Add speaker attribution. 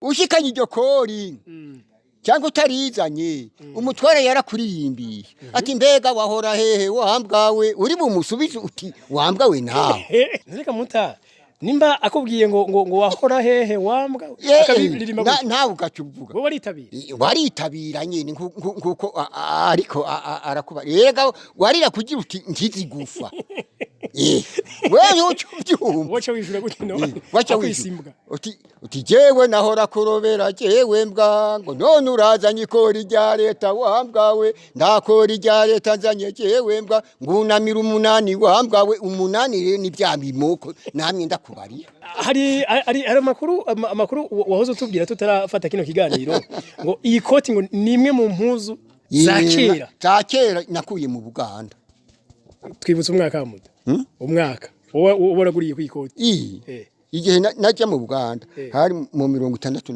Speaker 1: Ushikanye iryo kori cyangwa utarizanye, umutware yarakuririmbiye ati: "Mbega wahora hehe wambwawe?" Uri bumusubize uti: "Wambwawe nawe."
Speaker 2: Reka muta, nimba akubwiye ngo "Wahora hehe wambwa?" Akabiririmba gutyo.
Speaker 1: Nawe ugaca uvuga.
Speaker 2: Wowe waritabira?
Speaker 1: Waritabira nyine nkuko ariko arakuba rega warira kugira uti ntizi gufa. Wewe uca ubyumva.
Speaker 2: Waca wishura gute no?
Speaker 1: Waca
Speaker 2: Akwisimbwa.
Speaker 1: Uti: "Jewe nahora kurobera, jewe mbwa, ngo none urazanye ikori rya leta wambwawe. Nta kori rya leta nzanye, jewe mbwa. Ngunamira umunani wambwawe." Umunani rero ni bya bimoko namwe ndakubarira.
Speaker 2: Hari amakuru wahoze utubwira tutarafata kino kiganiro, ngo iyi koti ngo ni imwe mu mpuzu za kera.
Speaker 1: Za kera nakuye mu Buganda.
Speaker 2: Twibutse umwaka muda, umwaka wowe waraguriye ku ikoti.
Speaker 1: Iyi?
Speaker 2: Eh.
Speaker 1: Igihe najya mu Buganda, hari mu 60.